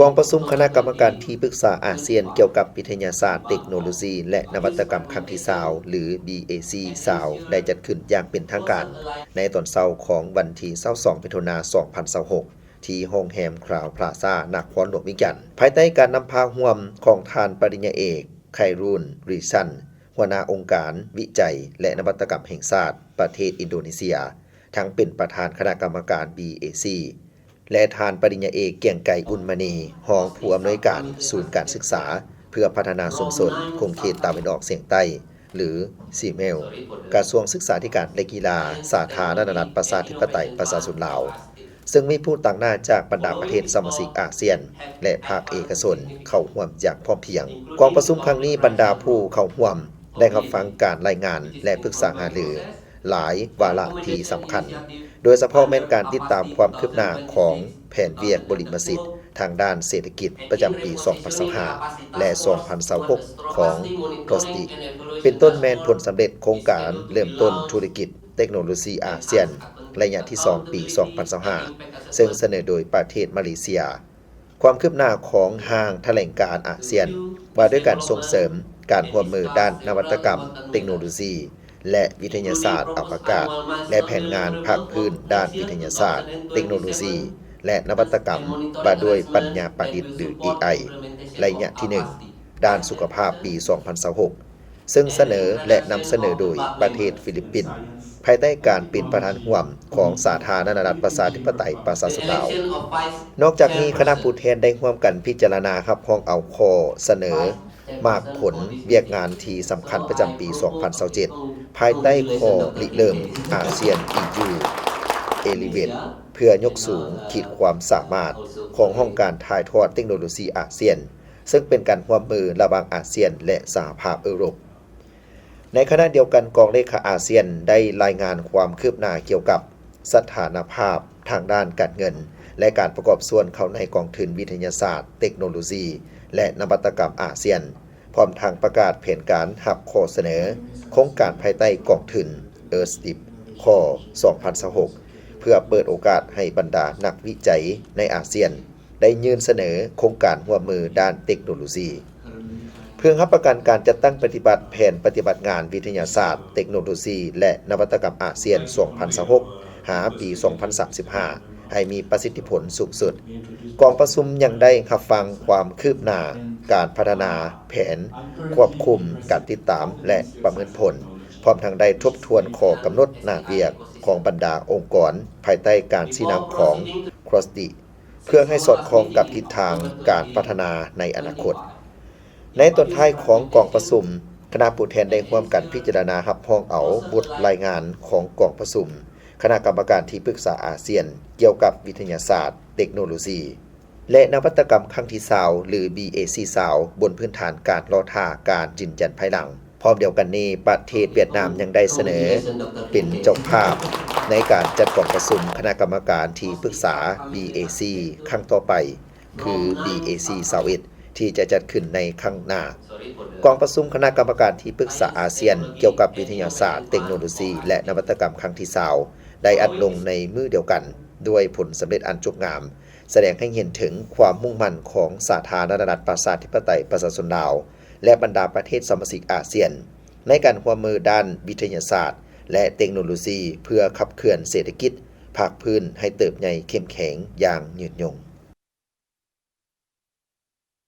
ກອງປະຊຸມຄະນະກຳມະການທີ່ປຶກສາອາຊຽນກ່ຽວກັບວິທະຍາສາດ, ເຕັກໂນໂລຊີ ແລະ ນະວັດຕະກຳຄັ້ງທີຊາວ ຫຼື ບີເອຊີຊາວ ໄດ້ຈັດຂຶ້ນຢ່າງເປັນທາງການໃນຕອນເຊົ້າຂອງວັນທີຊາວສອງ ມິຖຸນາ ສອງພັນຊາວຫົກ ທີ່ໂຮງແຮມຄຣາວພລາຊາ ນະຄອນຫຼວງວຽງຈັນ, ພາຍໃຕ້ການນຳພາຮ່ວມຂອງທ່ານປະລິນຍາເອກ ໄຄຣູນ ຣີຊັນ ຫົວໜ້າອົງການວິໄຈ ແລະ ນະວັດຕະກຳແຫ່ງຊາດ ປະເທດອິນໂດເນເຊຍ, ທັງເປັນປະທານຄະນະກຳມະການ ບີເອຊີ ແລະ ທ່ານປະລິນຍາເອກ ກຽງໄກ ອຸ່ນມະນີ ຮອງຜູ້ອຳນວຍການສູນການສຶກສາເພື່ອພັດທະນາຊຸມຊົນຂົງເຂດຕາເວັນອອກສຽງໃຕ້ ຫຼື ຊີແມວ ກະຊວງສຶກສາທິການ ແລະ ກິລາ ສາທາລະນະລັດ ປະຊາທິປະໄຕ ປະຊາຊົນລາວ, ເຊິ່ງມີຜູ້ຕາງໜ້າຈາກບັນດາປະເທດສະມາຊິກອາຊຽນ ແລະ ພາກເອກະຊົນເຂົ້າຮ່ວມຢ່າງພ້ອມພຽງ. ກອງປະຊຸມຄັ້ງນີ້ ບັນດາຜູ້ເຂົ້າຮ່ວມໄດ້ຮັບຟັງການລາຍງານ ແລະ ປຶກສາຫາລື ຫຼາຍວາລະທີ່ສຳຄັນ, ໂດຍສະເພາະແມ່ນການຕິດຕາມຄວາມຄືບໜ້າຂອງແຜນວຽກບໍລິມະສິດທາງດ້ານເສດຖະກິດປະຈຳປີສອງພັນຊາວຫ້າ ແລະ ສອງພັນຊາວຫົກ ຂອງ COSTI, ເປັນຕົ້ນແມ່ນຜົນສຳເລັດໂຄງການເລີ່ມຕົ້ນທຸລະກິດເຕັກໂນໂລຊີອາຊຽນ ໄລຍະທີສອງ ປີສອງພັນຊາວຫ້າ ເຊິ່ງສະເໜີໂດຍປະເທດມາເລເຊຍ. ຄວາມຄືບໜ້າຂອງຮ່າງຖະແຫຼງການອາຊຽນ ວ່າດ້ວຍການສົ່ງເສີມການຮ່ວມມືດ້ານນະວັດຕະກຳ, ເຕັກໂນໂລຊີ ແລະ ວິທະຍາສາດອະວະກາດ ແລະ ແຜນງານພາກພື້ນດ້ານວິທະຍາສາດ, ເຕັກໂນໂລຊີ ແລະ ນະວັດຕະກຳ ວ່າດ້ວຍປັນຍາປະດິດ ຫຼື ເອໄອ ໄລຍະທີໜຶ່ງ ດ້ານສຸຂະພາບ ປີສອງພັນຊາວຫົກ ເຊິ່ງສະເໜີ ແລະ ນຳສະເໜີໂດຍປະເທດຟີລິບປິນ ພາຍໃຕ້ການເປັນປະທານຮ່ວມຂອງສາທາລະນະລັດ ປະຊາທິປະໄຕ ປະຊາຊົນລາວ. ນອກຈາກນີ້, ຄະນະຜູ້ແທນໄດ້ຮ່ວມກັນພິຈາລະນາຮັບຮອງເອົາຂໍ້ສະເໜີໝາກຜົນວຽກງານທີ່ສຳຄັນປະຈຳປີສອງພັນຊາວເຈັດ ພາຍໃຕ້ຂໍ້ລິເລີ່ມ ASEAN-EU Elevate ເພື່ອຍົກສູງຂີດຄວາມສາມາດຂອງຫ້ອງການຖ່າຍທອດເຕັກໂນໂລຊີອາຊຽນ ເຊິ່ງເປັນການຮ່ວມມືລະຫວ່າງອາຊຽນ ແລະ ສະຫະພາບເອີຣົບ. ໃນຂະນະດຽວກັນ, ກອງເລຂາອາຊຽນໄດ້ລາຍງານຄວາມຄືບໜ້າກ່ຽວກັບສະຖານະພາບທາງດ້ານການເງິນ ແລະ ການປະກອບສ່ວນເຂົ້າໃນກອງທຶນວິທະຍາສາດ, ເຕັກໂນໂລຊີ ແລະ ນະວັດຕະກຳອາຊຽນ, ພ້ອມທັງປະກາດແຜນການຮັບຂໍ້ສະເໜີໂຄງການພາຍໃຕ້ກອງທຶນ ເອີສຕິບ ຂໍ້ສອງພັນຊາວຫົກ ເພື່ອເປີດໂອກາດໃຫ້ບັນດານັກວິໄຈໃນອາຊຽນ ໄດ້ຍື່ນສະເໜີໂຄງການຮ່ວມມືດ້ານເຕັກໂນໂລຊີ ເພື່ອຮັບປະກັນການຈັດຕັ້ງປະຕິບັດແຜນປະຕິບັດງານວິທະຍາສາດ, ເຕັກໂນໂລຊີ ແລະ ນະວັດຕະກຳອາຊຽນ ສອງພັນຊາວຫົກ ຫາປີສອງພັນສາມສິບຫ້າ ໃຫ້ມີປະສິດທິຜົນສູງສຸດ. ກອງປະຊຸມຍັງໄດ້ຮັບຟັງຄວາມຄືບໜ້າການພັດທະນາແຜນຄວບຄຸມ, ການຕິດຕາມ ແລະ ປະເມີນຜົນ, ພ້ອມທັງໄດ້ທົບທວນຂໍ້ກຳນົດໜ້າວຽກຂອງບັນດາອົງກອນພາຍໃຕ້ການຊີ້ນຳຂອງ COSTI ເພື່ອໃຫ້ສອດຄ່ອງກັບທິດທາງການພັດທະນາໃນອະນາຄົດ. ໃນຕອນທ້າຍຂອງກອງປະຊຸມ, ຄະນະຜູ້ແທນໄດ້ຮ່ວມກັນພິຈາລະນາຮັບຮອງເອົາບົດລາຍງານຂອງກອງປະຊຸມຄະນະກຳມະການທີ່ປຶກສາອາຊຽນກ່ຽວກັບວິທະຍາສາດ, ເຕັກໂນໂລຊີ ແລະ ນະວັດຕະກຳຄັ້ງທີຊາວ ຫຼື ບີເອຊີຊາວ ບົນພື້ນຖານການລໍຖ້າການຢືນຢັນພາຍຫຼັງ. ພ້ອມດຽວກັນນີ້, ປະເທດຫວຽດນາມຍັງໄດ້ສະເໜີເປັນເຈົ້າພາບໃນການຈັດກອງປະຊຸມຄະນະກຳມະການທີ່ປຶກສາ ບີເອຊີ ຄັ້ງຕໍ່ໄປ ຄື ບີເອຊີຊາວເອັດ ທີ່ຈະຈັດຂຶ້ນໃນຄັ້ງໜ້າ. ກອງປະຊຸມຄະນະກຳມະການທີ່ປຶກສາອາຊຽນກ່ຽວກັບວິທະຍາສາດ, ເຕັກໂນໂລຊີ ແລະ ນະວັດຕະກຳຄັ້ງທີຊາວ ໄດ້ອັດລົງໃນມື້ດຽວກັນ ດ້ວຍຜົນສຳເລັດອັນຈົບງາມ, ສະແດງໃຫ້ເຫັນເຖິງຄວາມມຸ່ງໝັ້ນຂອງສາທາລະນະລັດ ປະຊາທິປະໄຕ ປະຊາຊົນລາວ ແລະ ບັນດາປະເທດສະມາຊິກອາຊຽນ ໃນການຮ່ວມມືດ້ານວິທະຍາສາດ ແລະ ເຕັກໂນໂລຊີ ເພື່ອຂັບເຄື່ອນເສດຖະກິດພາກພື້ນໃຫ້ເຕີບໃຫຍ່ເຂັ້ມແຂງຢ່າງຍືນຍົງ.